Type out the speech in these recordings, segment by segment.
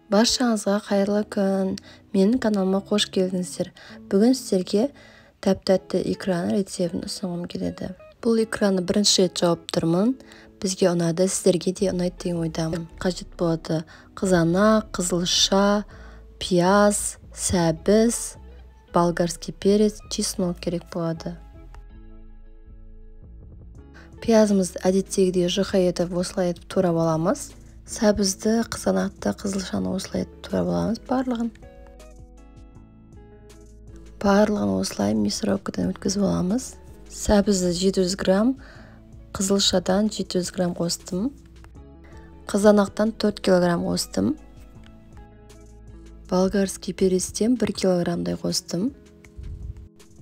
Баршаңызға қайырлы күн. Менің каналыма қош келдіңіздер. Бүгін сіздерге тәп-тәтті икраның рецептін ұсынғым келеді. Бұл икраны бірінші рет жауып тұрмын. Бізге ұнады, сіздерге де ұнайды деген ойдамын. Қажет болады қызанақ, қызылша, пияз, сәбіз, болгарский перец, чеснок керек болады. Пиязымызды әдеттегідей жұқа етіп осылай етіп турап аламыз. Сәбізді, қызанақты, қызылшаны осылай етіп турап аламыз барлығын. Барлығын осылай мясорубкадан өткізіп аламыз. Сәбізді 700 грамм, қызылшадан 700 грамм қостым. Қызанақтан 4 килограмм қостым. Болгарский перецтен 1 килограммдай қостым.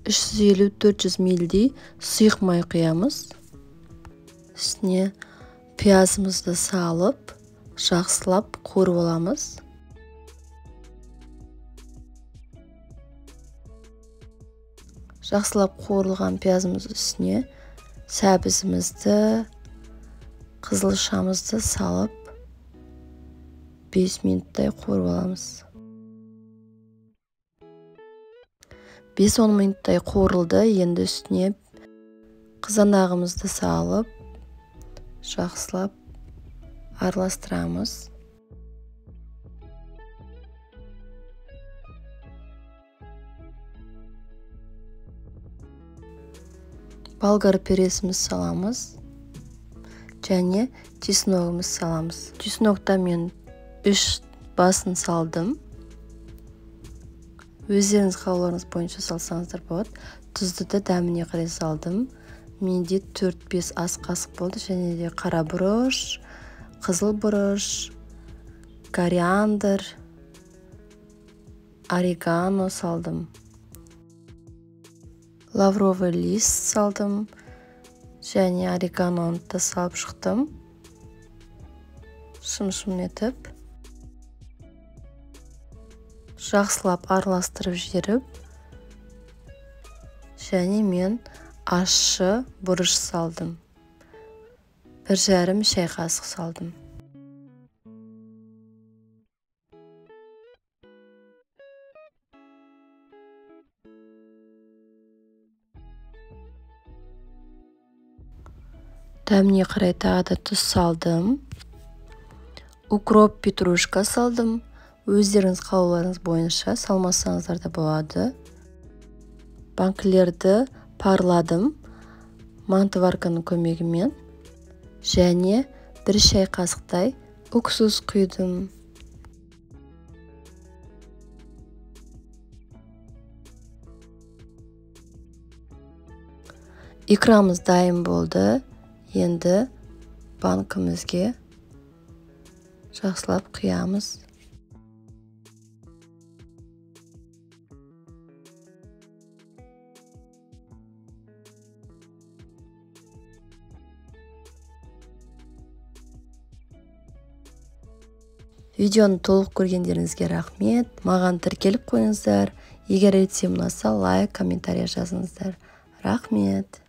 350-400 миллилитр сұйық май құямыз. Үстіне пиязымызды салып, жақсылап қуырып аламыз. Жақсылап қуырылған пиязымыз үстіне сәбізімізді, қызылшамызды салып 5 минуттай қуырып аламыз. 5-10 минуттай қуырылды. Енді үстіне қызанағымызды салып, жақсылап араластырамыз. Болгар пересіміз саламыз және чесногымыз саламыз. Чеснокта мен 3 басын салдым. Өздеріңіз қалауларыңыз бойынша салсаңыздар болады. Тұзды да дәміне қарай салдым. Менде 4-5 ас қасық болды. Және де қара бұрыш, қызыл бұрыш, кориандр, орегано салдым. Лавровый лист салдым. Және ореганоны да салып шықтым. Шым-шым етіп. Жақсылап араластырып жіберіп, және мен ащы бұрыш салдым. 1,5 шай қасық салдым. Дәміне қарай тағы да тұз салдым. Укроп, петрушка салдым. Өздеріңіз қалауларыңыз бойынша салмасаңыздар да болады. Банкілерді парладым мантоварканың көмегімен және 1 шай қасықтай уксус құйдым. Икрамыз дайын болды. Енді банкімізге жақсылап құямыз. Видеоны толық көргендеріңізге рахмет. Маған тіркеліп қойыңыздар. Егер рецепт ұнаса, лайк, комментарий жазыңыздар. Рахмет.